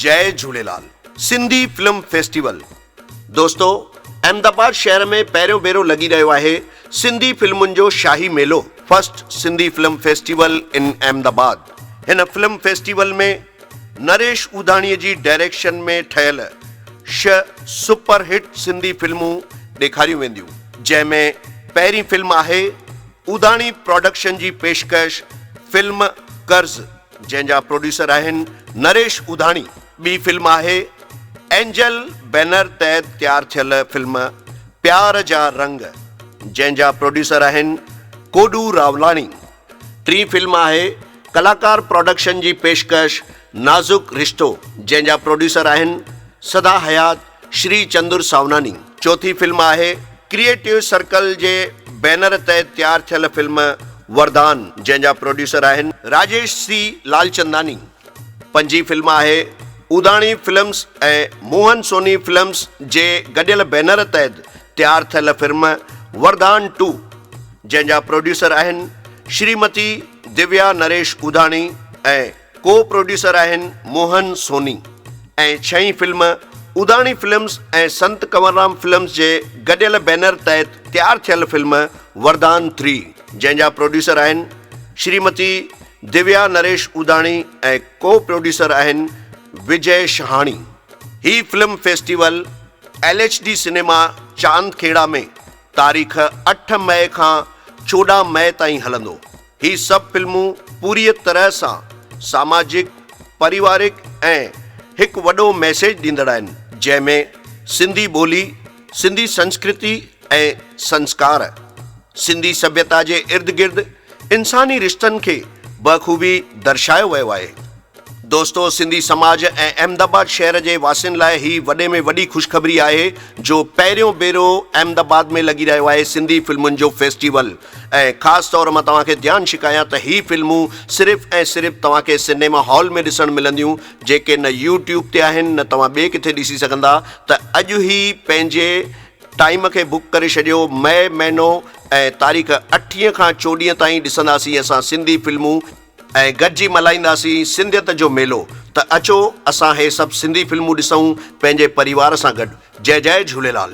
جئي Jhulelal Sindhi film festival دوستو احمد آباد شهر ۾ پهريون ڀيرو لڳي رهيو آهي سنڌي فلمن جو شاهي ميلو first Sindhi film festival in Ahmedabad هن فلم فيسٽيول ۾ نريش اوداڻي جي ڊائريڪشن ۾ ٺهيل ڇهه سپر هٽ سنڌي فلمون ڏيکاريون وينديون جنهن ۾ پهرين فلم آهي اوداڻي پراڊڪشن جي پيشڪش فلم قرض جنهن جا پروڊيوسر آهن نريش اڌاڻي. ٻي فلم آهي اينجل بينر تحت تيار ٿيل فلم پيار جا رنگ جنهن جا پروڊيوسر آهن ڪوڏو راولاڻي. ٽين فلم آهي ڪلاڪار پراڊڪشن جي پيشڪش نازڪ رشتو جنهن جا پروڊيوسر آهن سدا حيات شري چندر ساوناني. چوٿين فلم آهي ڪريئيٽو سرڪل جي بينر تحت تيار ٿيل فلم وردان جنهن جا پروڊيوسر آهن راجيش سي لالچنداني. پنجين فلم آهي اوداڻي فلمز ۽ موهن سوني فلمز جي گڏيل بينر تحت تيار ٿيل فلم وردان ٽو جنهن جا پروڊيوسر آهن شريمتي دويا نريش اوداڻي ۽ ڪو پروڊيوسر آهن موهن سوني ۽ ڇهين فلم اوداڻي فلمز ۽ سنت ڪنوررام فلمز جي گڏيل بينر تحت تيار ٿيل فلم وردان ٿري جنهن جا پروڊيوسر آهن شريمتي دويا نريش اوداڻي ۽ ڪو پروڊيوسر آهن وجي شهاڻي. هي film festival L H D cinema Chand Khera ۾ تاريخ اٺ مئي کان 14 مئي تائين هلندو. هي سڀ فلمون پوريء طرح سان ساماجڪ، پريوارڪ ۽ هڪ وڏو ميسيج ڏيندڙ آهن، جنهن ۾ سنڌي ٻولي، سنڌي سنسڪرتي ۽ سنسڪار، سنڌي سڀيتا جي اردگرد انساني رشتن کي بخوبي درشايو ويو آهي. دوستو سنڌي سماج ۽ احمد آباد شهر جي واسين لاء هي وڏي ۾ وڏي خوشخبري آهي جو پهريون ڀيرو احمد آباد ۾ لڳي رهيو آهي سنڌي فلمن جو فيسٽيول ۽ خاص طور مان توهان کي ڌيان ڇڪايان ته هي فلمون صرف ۽ صرف توهان کي سئنيما هال ۾ ڏسڻ ملنديون جيڪي نه يو ٽيوب تي آهن نه توهان ٻئي ڪٿي ڏسي سگهندا ته اڄ ئي پنهنجي ٽائيم کي بڪ ڪري ڇڏيو مئي مهينو ۽ تاريخ اٺينء کان چوڏهينء تائين ڏسنداسين اسان سنڌي فلمون ۽ گڏجي ملهائينداسين سنڌيت جو ميلو ته اچو اسان هي سڀ سنڌي فلمون ڏسون پنهنجي پريوار سان گڏ جئي جئي جهوليلال.